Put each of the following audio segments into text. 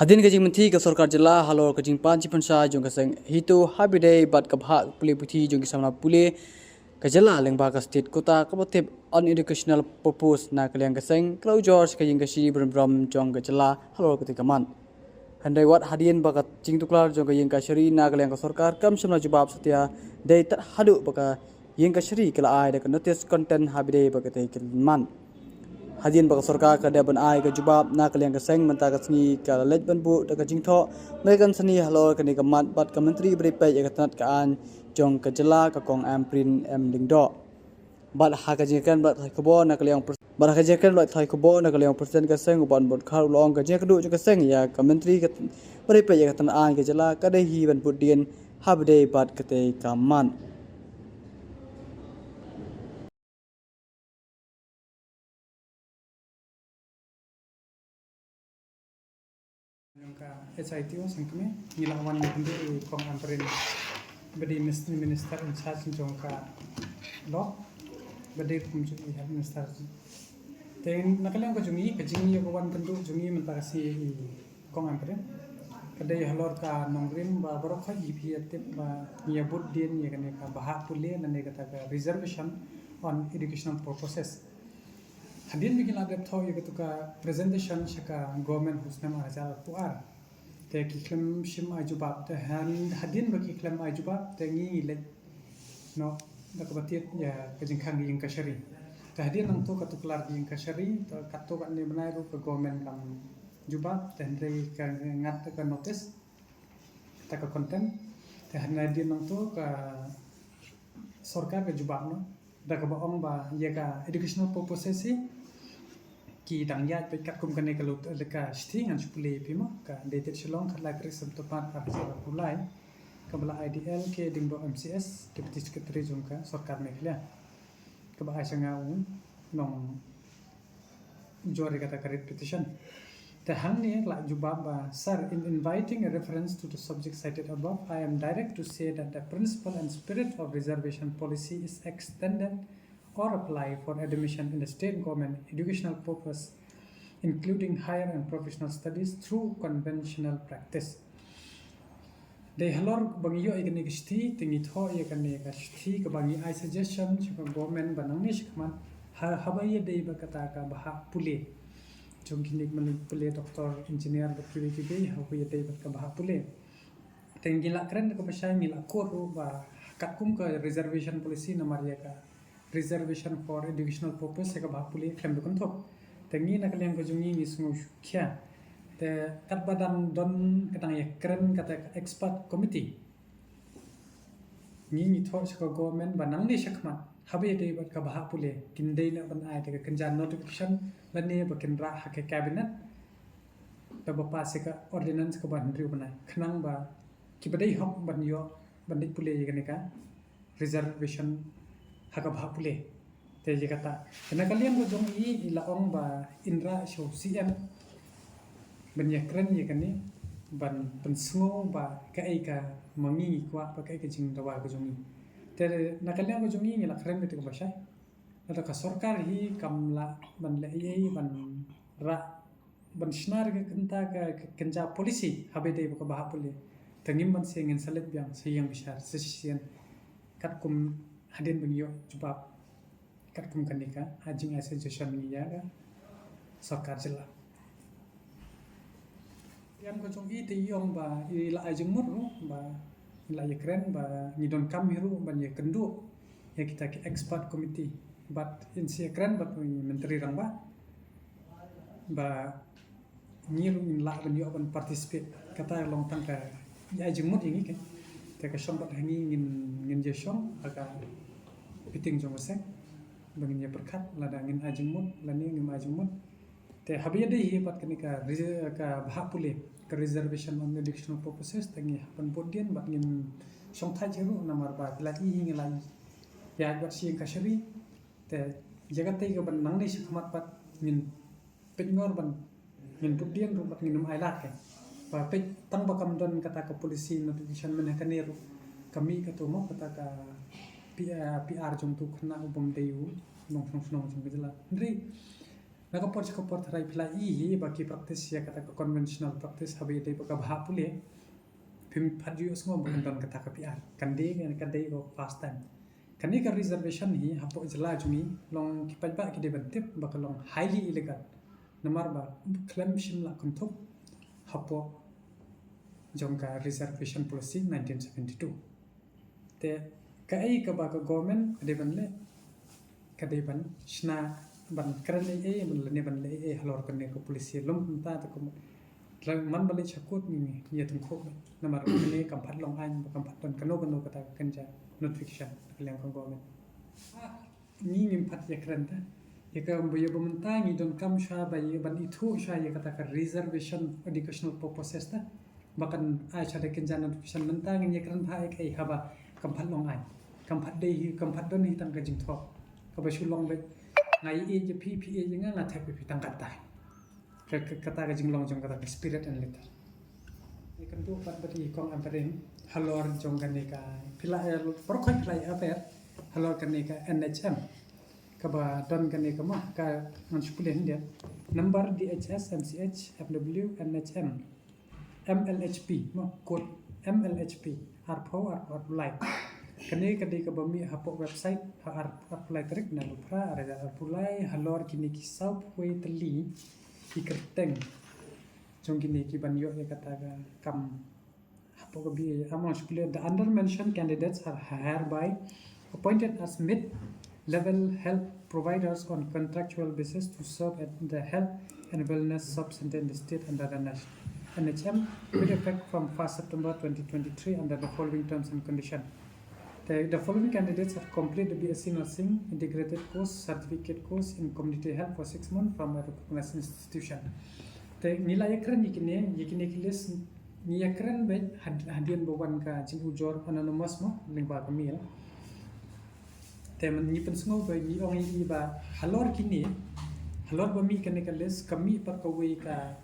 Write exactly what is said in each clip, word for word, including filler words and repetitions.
Hadien ka jingmynti ka sorkar jylla halor ka jingpan jingpynshai jong ka seng HITO ha ba ïadei bad ka bhah pule puthi jong ki samla pule ka jylla lyngba ka state quota kaba tip uneducational pupils na ka liang ka seng, ka la ujor sha ka ïing kashari bun burom jong ka jylla halor katei ka mat. Hynrei wat hadien ba ka jingtuklar jong ka ïing kashari na ka liang ka sorkar kam shym la jubab satia, dei tad haduh ba ka ïing kashari ka la ai da ka notice content ha ba ïadei bad katei ka mat. Hadien ba ka sorkar ka dep ban ai ka jubab na ka liang ka seng, mynta ka sngi ka la leit ban buh da ka jingthoh marjan sani halor kane ka mat bad ka Myntri ba dei peit ïa ka tnat ka aiñ jong ka jylla, ka Kong Ampareen M Lyngdoh. Bad ha ka jingkren bad thoi khubor na ka liang pres-, bad ha ka jingkren bad thoi khubor na ka liang President ka seng, u Bah Nongbuddkhar, u la ong ka jingkyrduh jong ka seng ïa ka Myntri ka, ba dei peit ïa ka tnat aiñ ka jylla ka dei hi ban bud dien ha ba ïadei bad katei ka mat. Jong ka HITO sngewthuh ngi la wan ïakynduh ïa u Kong Ampareen ba dei Minister in charge jong ka law, ba dei kum jong i Health Minister. Te na ka liang ka jong i, ka jingïoh ka wan kynduh jong i mynta ka sngi ïa i Kong Ampareen ka dei halor ka nongrim ba baroh khoit i phi ïa tip ba ngi ïa bud dien ïa kane ka bhah pule lane kata ka reservation on educational purposes. Hadien ba ki la dep thoh ïa katu ka presentation sha ka government ha u snem ar hajar arphew ar, te ki khlem shym ai jubab. Te hadien ba ki khlem ai jubab te ngi ngi leit noh da kaba tied ïa ka jingkhang ïing kashari. Te hadien nangto ka tuklar ïing kashari, te katto katne bnai ruh ka government kam jubab, te hynrei ka ngat ka notice, ta ka content. Te hadien nangto ka sorkar ka jubab noh da kaba ong ba ïa ka educational purposes hi ki dang ïaid beit katkum kane ka lut, ka shithi ngan shu pule ïa phi mo, ka dated Shillong, khatlai tarik September ar hajar arphew lai, kaba la ai da i L K Lyngdoh M C S, Deputy Secretary jong ka sorkar Meghalaya, kaba ai sha nga u nong jor ïa kata ka writ petition. Te hangne la jubab ba, Sir, in inviting a reference to the subject cited above, I am direct to say that the principle and spirit of reservation policy is extended or apply for admission in the state government educational purpose, including higher and professional studies through conventional practice. Dei halor ba ngi ïoh ïa kane ka shithi, te ngi thoh ïa kane ka shithi kaba ngi ai suggestion sha ka government ba nangne shakhmat, ha, haba ïadei bad kata ka bhah pule jong kine ki mane pule doctor, engineer bad kiwei kiwei, haba ïadei bad ka bhah pule. Te ngi la kren da kaba shai, ngi la kor ruh ba katkum ka reservation policy namar ïa ka reservation for educational purpose ïa ka bhah pule khlem da kynthup. Te ngi na ka liang ka jong ngi ngi sngew shuh khia. Te katba dang don ka dang ïakren kata ka expert committee, ngi ngi thoh sha ka government ba nangne shakhmat haba ïadei bad ka bhah pule kin dei na ban ai da ka kynja notification lane ba kin rah ha ka cabinet da ba pass ïa ka ordinance kaba hynriew bnai khnang ba kiba dei hok ban ïoh ban leit pule ïa kane ka reservation ha ka bhah pule. Te ïa kata, te na ka liang ka jong i, i la ong ba in rah sha u C M ban ïakren ïa kane, ban pynsngew ba kaei ka ma ngi ngi kwah, ba kaei ka jingdawa ka jong i. Te na ka liang ka jong i ngi la kren beit kaba shai. Lada ka sorkar hi kam lah ban leh ei ei ban rah ban shna ïa ka kynta ka, ka kynja policy haba ïadei bad ka bhah pule, te ngim banse, ngin sa leit biang sa ïeng bishar sa shisien katkum hadien ba ngi ïoh jubab katkum kane ka, ha, jingai suggestion ngi ïa ka sorkar jylla. Ïa ka jong i te i ong ba i la ai jingmut ruh ba i la ïakren ba ngi donkam hi ruh ban ïakynduh ïa kita ki expert committee bad in sa ïakren bad u Myntri Rangbah ba ngi ruh ngin lah ban ïoh ban participate. Kata long tang ka ai jingmut ïa ngi, ka, te ka shong bad ha ngi, ngin, ngin ïa shong ha ka meeting jong ka seng ba ngin ïa pyrkhat lada ngin ai jingmut lane ngim ai jingmut. Te haba ïadei hi bad kane ka re-, ka bhah pule, ka reservation on educational purposes, te ngi hap ban bud dien bad ngin shong thait hi ruh namar ba ki la i hi ngi la ïaid bad shi ïing kashari. Te ïa katei kaba nangne shakhmat pat ngin peit ngor ban ngin bud dien ruh bad ngin ym ailad, ka ba peit tang ba kam don kata ka policy notification mynne kane ruh ka mih kato mo, kata ka P-, ah, P R jong uto u khynnah u bym dei u nongshong shnong jong ka jylla. Hynrei Na ka por sha ka por tharai phi la i hi ba ki practice ïa kata ka conventional practice haba ïadei bad ka bhah pule. Phim pat ju ïohsngew ba kan don kata ka P R. Kan dei, kan dei ka pastime. Kane ka reservation hi hapoh jylla jong ngi long ki paidbah ki dei ban tip ba ka long highly illegal. Namar ba khlem shim la kynthup hapoh jong ka reservation policy nineteen seventy-two. Te kaei kaba ka government ka dei ban leh, ka dei ban shna, ban kren ei ei, ban leh, ban leh ei ei halor kane ka policy. Lum kumta te kum, man ba leit sha court ngi ïa tyngkhuh. Namar kane kam pat long aiñ, kam pat don kano kano kata ka kynja notification ka liang ka government. Ngi ngim pat ïa kren te. Ïa kaba ïa ba mynta ngi donkam shuwa ba ïa ban ithuh shuwa ïa kata ka reservation educational purposes te. Ba kan ai shuwa da kynja notification mynta ngin ïa kren bha ei ei haba kam pat long aiñ. Kam pat dei hi, kam pat don hi tang ka jingthoh. Kaba shu long beit nga ïeit ïa phi, phi ïeit ïa nga, nga thep ïa phi tang katta. Ka, ka, kata ka jinglong jong kata ka spirit and letter. Ïa kynduh pat bad i kong Ampareen halor jong kane ka phi la, eh, por khoi phi la ïa Ampareen halor kane ka N H M. Kaba don kane ka ma ka ngan shu pule hyndia. Number D H S M C H F W N H M. M L H P, mo, code M L H P, arphew, arphew, arphew lai. Kane ka dei kaba mih hapoh website, ha ar, arphew lai tarik, na Lupra, ar, arphew lai, halor kine ki sawphew wei tylli ki kyrteng jong kine ki ban ïoh ïa kata ka kam hapoh ka B A. Among shuh, the under mentioned candidates are hereby appointed as mid-level health providers on contractual basis to serve at the health and wellness sub-center in the state under the N H M with effect from first September twenty twenty-three under the following terms and condition. The, the following candidates have completed the B S C Nursing integrated course, certificate course in community health for six months from a recognized institution. Te ngi la ïa kren ïa kine, ïa kine ki list ngi ïa kren beit had-, hadien ba wan ka jingujor anonymous mo, lyngba ka mail. Te ngi pynsngew ba ngi ong ïa i ba halor kine, halor ba mih kane ka list, ka mih pat kawei ka,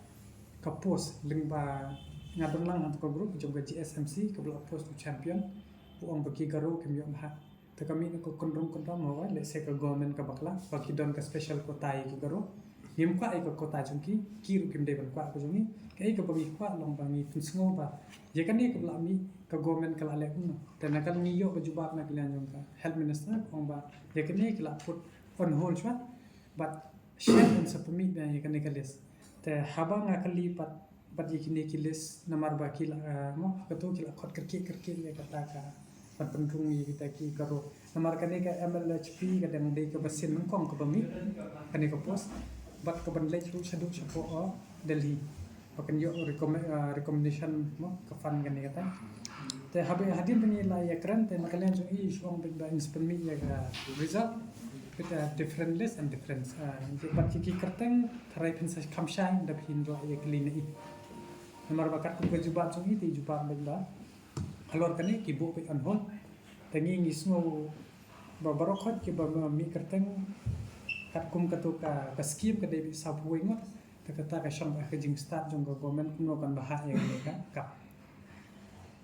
ka post lyngba nga don lang hangto ka group jong ka G S M C kaba la post u champion, u ong ba ki Garo kim ïoh bha. Te ka mih na ka kynrum kynrum, hawei, let's say ka government ka bakla, ba ki don ka special quota ïa ki Garo. Ngim kwah ïa ka quota jong ki, ki ruh kim dei ban kwah ka jong ngi. Kaei kaba ngi kwah long ba ngi pynsngew ba ïa kane kaba la mih ka government ka la leh kumno. Te na ka ngi ïoh ka jubab na ka liang jong ka health minister, ka ong ba ïa kane ki la put on hold shuwa. Bad shen yn sa pynmih biang ïa kane ka list. Te haba nga kylli pat bad ïa kine ki list namar ba ki la, ah, mo, kato ki la khot kyrkieh kyrkieh ïa kata ka ban pynrung ïa kita ki Garo. Namar kane ka M L H P ka dang dei kaba sien nyngkong kaba mih kane ka post. Bad ka ban leit ruh shaduh shapoh, oh, Delhi. Ba kan ïoh recommend, ah, recommendation mo ka fund kane kata. Te haba hadien ba ngi la ïa kren te na ka liang jong i shu ong beit ba in sa pynmih ïa ka result with a different list and different, ah, bad ki, ki kyrteng tharai phin sa kham shai da phin la ïa kylli na i. Namar ba katkum ka jubab jong i te i jubab beit ba halor kane ki buh beit on hold. Te ngi ngi sngew ba baroh khoit kiba mih kyrteng katkum kato ka, ka scheme ka dei beit sawphew wei ngut. Te kata ka shong ba ka jingstad jong ka government kumno kan bhah ïa kane ka cup.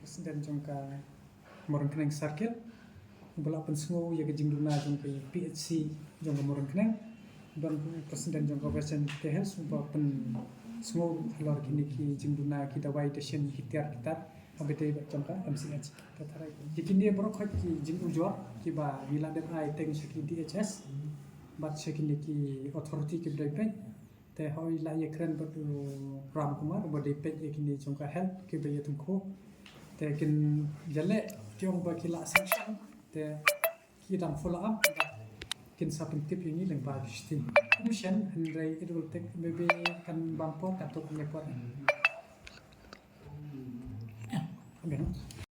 President jong ka Mawryngkneng Circle uba la pynsngew ïa ka jingduna jong ka P H C jong ka Mawryngkneng. Don President jong ka West Jaintia Hills uba pynsngew halor kine ki jingduna ki dawai dashin ki tiar ki tar haba ïadei bad jong ka M C H. Te tharai ïa kine baroh khoit ki jingujor kiba ngi la dep ai teng sha ki D H S bad sha kine ki authority kiba dei peit. Te hoi la ïa kren bad u Ram Kumar uba dei peit ïa kine jong ka health kiba ïa tyngkhuh. Te kin ïaleh ki ong ba ki la sanction. Te ki dang follow up. Kin sa pyntip ïa ngi lyngba ki shiteng. Kum shen hynrei it will take maybe kan bam por kan tok ne por. Okay.